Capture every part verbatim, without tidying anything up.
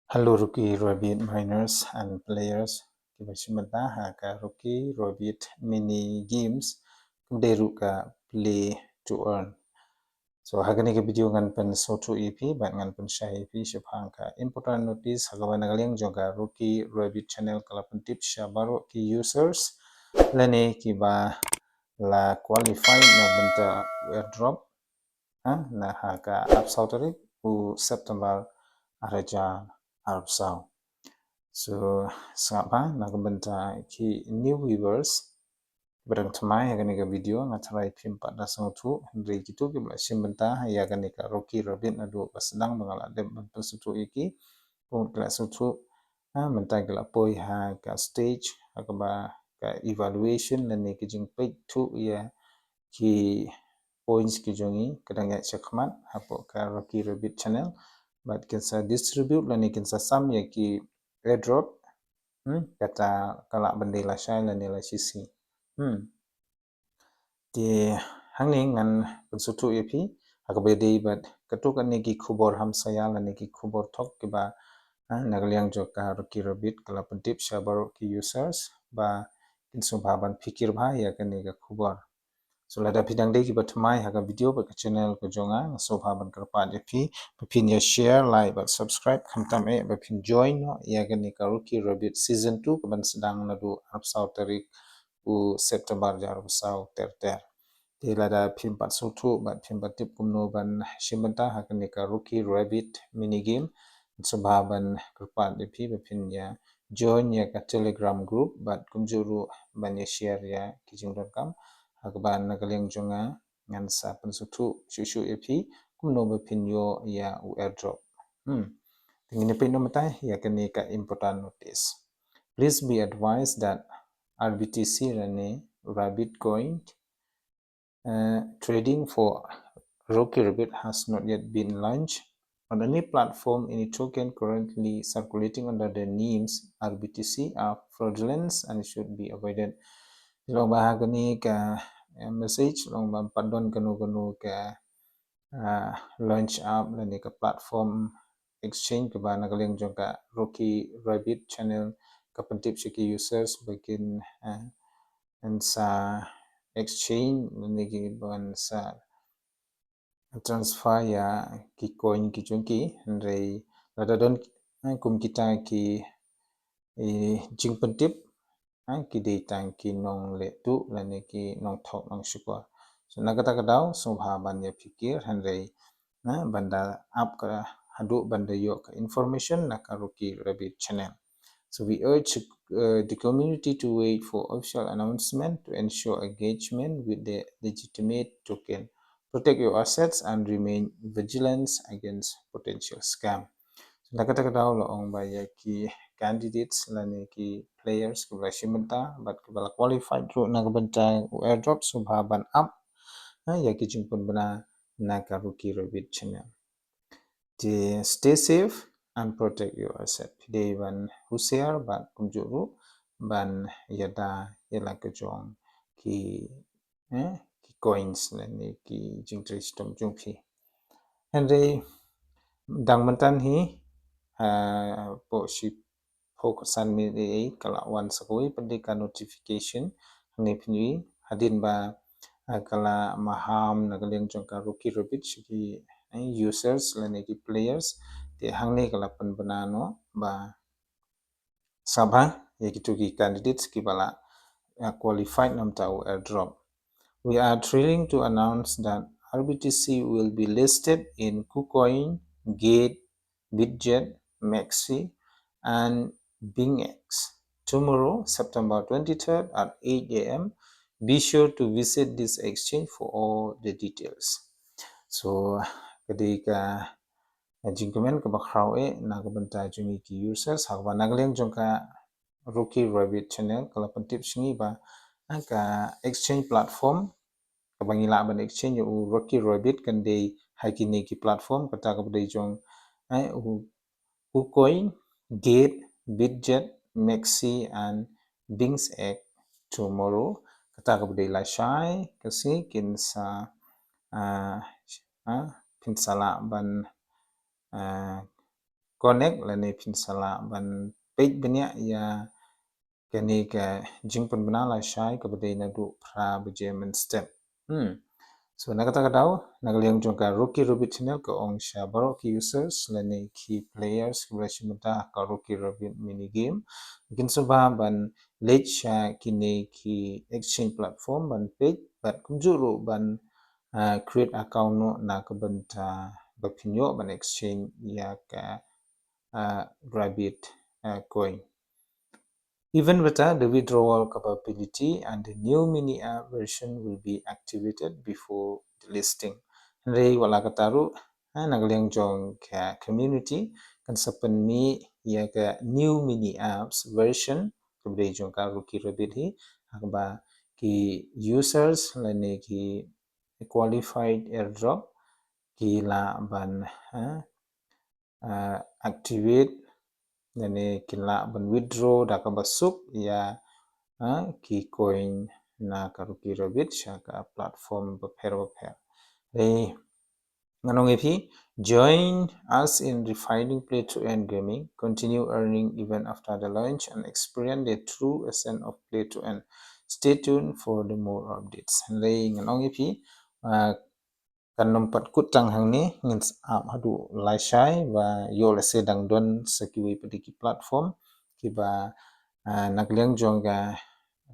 Hello Rookie Rabbit miners and players. Kiba shim bynta ha ka Rookie Rabbit mini games, kum dei ruh ka play to earn. So ha kane ka video ngan pynsngewthuh ïa phi bad ngan pynshai ïa phi shaphang ka important notice ha kaba na ka liang jong ka Rookie Rabbit channel ka la pyntip sha baroh ki users lane kiba la qualify na bynta airdrop, ha, na ha ka arphew saw tarik u September ar hajar arphew saw. So sngap ha na ka bynta ki new viewers ba dang thymmai ha kane ka video, nga tharai phim pat da sngewthuh, hynrei kito kiba la shim bynta ïa kane ka Rookie Rabbit naduh ba sdang ba nga la dep ban pynsngewthuh ïa ki, kum ki la sngewthuh, ha, mynta ki la poi ha ka stage ha kaba ka evaluation lane ki jingpeit thuh ïa ki points ki jong ngi ka dang ïaid shakhmat hapoh ka Rookie Rabbit channel. Bad kin sa distribute lane kin sa sam ïa ki airdrop, hmm, kata ka lah ban dei lashai lane lashisngi. Hmm. Te hangne ngan pynsngewthuh ïa phi ha kaba ïadei bad kato kane ki khubor hamsaïa lane ki khubor thok kiba, ha, na ka liang jong ka Rookie Rabbit ka la pyntip sha baroh ki users ba kin sngewbha ban pyrkhat bha ïa kane ka khubor. So lada phi dang dei kiba thymmai ha ka video bad ka channel ka jong nga, nga sngewbha ban kyrpad ïa phi ba phin ïa share, like bad subscribe, khamtam eh ba phin join noh ïa kane ka Rookie Rabbit season two kaban sdang naduh arphew saw tarik u September ar hajar arphew saw ter ter. Te lada phim pat sngewthuh bad phim pat tip kumno ban shim bynta ha kane ka Rookie Rabbit mini game, sngewbha ban kyrpad ïa phi ba phin ïa join ïa ka Telegram group bad kumjuh ruh ban ïa share ïa ki jingdonkam ha kaba na ka liang jong nga ngan sa pynsngewthuh shuh shuh ïa phi kumno ba phin ïoh ïa u airdrop. Hmm. Te ngin ïa peit noh mynta ïa kane ka important notice. Please be advised that R B T C lane Rabbit coin, uh, trading for Rookie Rabbit has not yet been launched. On any platform, any token currently circulating under the names R B T C are fraudulent and should be avoided. Long ba ha kane ka, eh, message long ba pat don kano kano ka, ah, launch app lane ka platform exchange kaba na ka liang jong ka Rookie Rabbit channel ka pyntip sha ki users ba kin, ah, ban sa exchange lane ki ban sa transfer ïa ki coin ki jong ki, hynrei lada don, eh, kum kita ki, eh, jingpyntip, eh, ki dei tang ki nongleh tuh lane ki nongthok nongshukor. So na kata ka daw sngewbha ban ïa pyrkhat hynrei, eh, ban da ap ka haduh ban da ïoh ka information na ka Rookie Rabbit channel. So we urge, uh, the community to wait for official announcement to ensure engagement with the legitimate token. Protect your assets and remain vigilant against potential scam. So na kata ka daw la ong ba ïa ki candidates lane ki players kiba la shim bynta bad kiba la qualified ruh na ka bynta u airdrop sngewbha ban ap, ha, ïa ki jingpynbna na ka Rookie Rabbit channel. Te stay safe and protect your asset. Phi dei ban husiar bad kumjuh ruh ban ïada ïa la ka jong ki, eh, ki coins lane ki jingtrei shitom jong phi. Hynrei dang mynta hi, ah, hapoh shi phew khatsan minit ei ei ka la wan sa kawei pat de ka notification. Hangne phin ïohi hadien ba, ah, ka la maham na ka liang jong ka Rookie Rabbit sha ki, eh, users lane ki players. Te hangne ka la pynbna noh ba sngewbha ïa kito ki candidates kiba la, ah, qualified na bynta u airdrop. We are thrilled to announce that R B T C will be listed in KuCoin, Gate, Bitget, Maxi, and BingX tomorrow, September twenty-third at eight A M. Be sure to visit this exchange for all the details. So ka dei ka jingkmen kaba khraw eh na ka bynta jong ngi ki users ha kaba na ka liang jong ka Rookie Rabbit channel ka la pyntip sha ngi ba, eh, ka exchange platform kaba ngi lah ban exchange ïa u Rookie Rabbit kan dei ha kine ki platform, kata kaba dei jong, eh, u KuCoin, Gate, Bitget, Maxi and BingX. Tomorrow kata kaba dei lashai ka sngi kin sa, ah, ah, phin sa lah ban, ah, connect lane phin sa lah ban peit bniah ïa kane ka jingpynbna lashai kaba dei naduh phra baje mynstep. Hmm. So na kata ka daw, na ka liang jong ka Rocky Rabbit channel ka ong sha baroh ki users lane ki players kiba la shim bynta ha ka Rocky Rabbit mini game, kin sngewbha ban leit sha kine ki exchange platform ban peit bad kumjuh ruh ban, ah, create account noh na ka bynta ba phin ïoh ban exchange ïa ka, ah, Rabbit, ah, coin. Even better, the withdrawal capability and the new mini app version will be activated before the listing. Hynrei wat la katta ruh, ha, na ka liang jong ka community kan sa pynmih ïa ka new mini apps version kaba dei jong ka Rocky Rabbit hi, ha kaba ki users lane ki qualified airdrop ki lah ban, ha, ah, activate lane kin lah ban withdraw da kaba suk ïa, ah, ki coin na ka Rocky Rabbit sha ka platform bapher bapher. Hynrei ngan ong ïa phi, join us in refining play to earn gaming, continue earning even after the launch and experience the true essence of play to earn. Stay tuned for the more updates. Hynrei ngan ong ïa phi, ah, kan nym pat kut tang hangne, ngin sa ap haduh lashai ba ïoh lehse dang don sa kiwei pat ki platform kiba, ah, na ka liang jong ka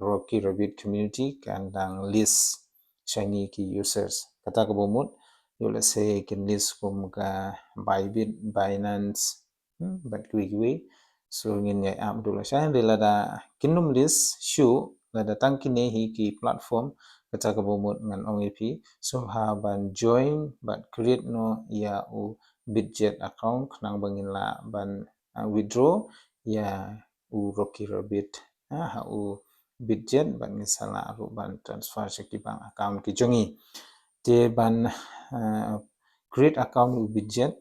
Rocky Rabbit community kan dang list sha ngi ki users. Kata kaba mut ïoh lehse kin list kum ka Bybit, Binance, hmm, bad kiwei kiwei. So ngin ïai ap haduh lashai, hynrei lada kin nym list shuh, lada tang kine hi ki platform, kata kaba mut ngan ong ïa phi, sngewbha ban join bad create noh ïa u Bitget account khnang ba ngin lah ban, ah, withdraw ïa u Rocky Rabbit, ah, ha u Bitget bad ngin sa lah ruh ban transfer sha ki bank account ki jong ngi. Te ban, ah, create account u Bitget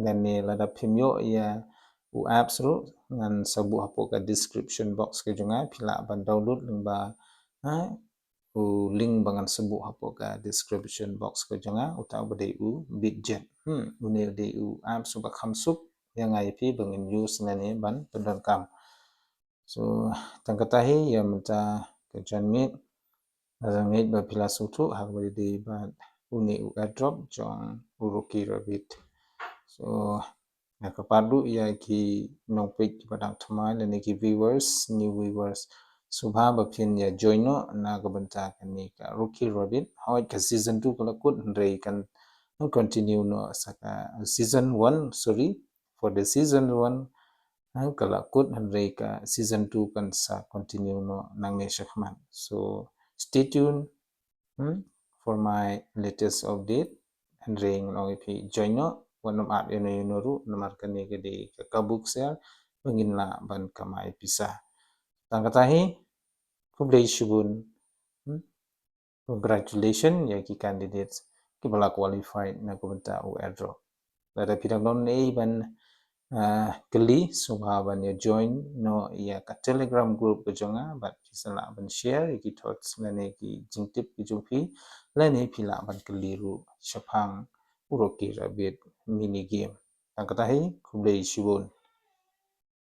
lane lada phim ïoh ïa u apps ruh, ngan sa buh hapoh ka description box ka jong nga, phi lah ban download lyngba, ha, u link ba ngan sa buh hapoh ka description box ka jong nga, uta uba dei u Bitget. Hmm, une u dei u apps uba kham suk ïa nga ïa phi ba ngin use lane ban pyndonkam. So tang kata hi ïa mynta ka janmiet. Nga ngeit ba phi la sngewthuh ha kaba ïadei bad une u airdrop jong u Rocky Rabbit. So nga kyrpad ruh ïa ki nongpeit kiba dang thymmai lane ki viewers, new viewers, sngewbha ba phin ïa join noh na ka bynta kane ka Rocky Rabbit. Hooid ka season two ka la kut, hynrei kan continue noh sa ka season one, sorry, for the season one, ha, ka la kut, hynrei ka season two kan sa continue noh nangne shakhmat. So stay tuned, hmm, for my latest update. Hynrei ngan ong ïa phi join noh, wat nym ap ïano ïano ruh, namar kane ka dei ka kabu ksiar ba ngin lah ban kamai pisa. Tang kata hi, khublei shibun. Hmm. Congratulations ïa ki candidates kiba la qualified na ka bynta u airdrop. Lada phi dang don ei ban, ah, kylli, sngewbha ban ïa join noh ïa ka Telegram group ka jong nga bad phi sa lah ban share ïa ki thoughts lane ki jingtip ki jong phi lane phi lah ban kylli ruh shaphang u Rocky Rabbit mini game. Tang kata hi, khublei shibun.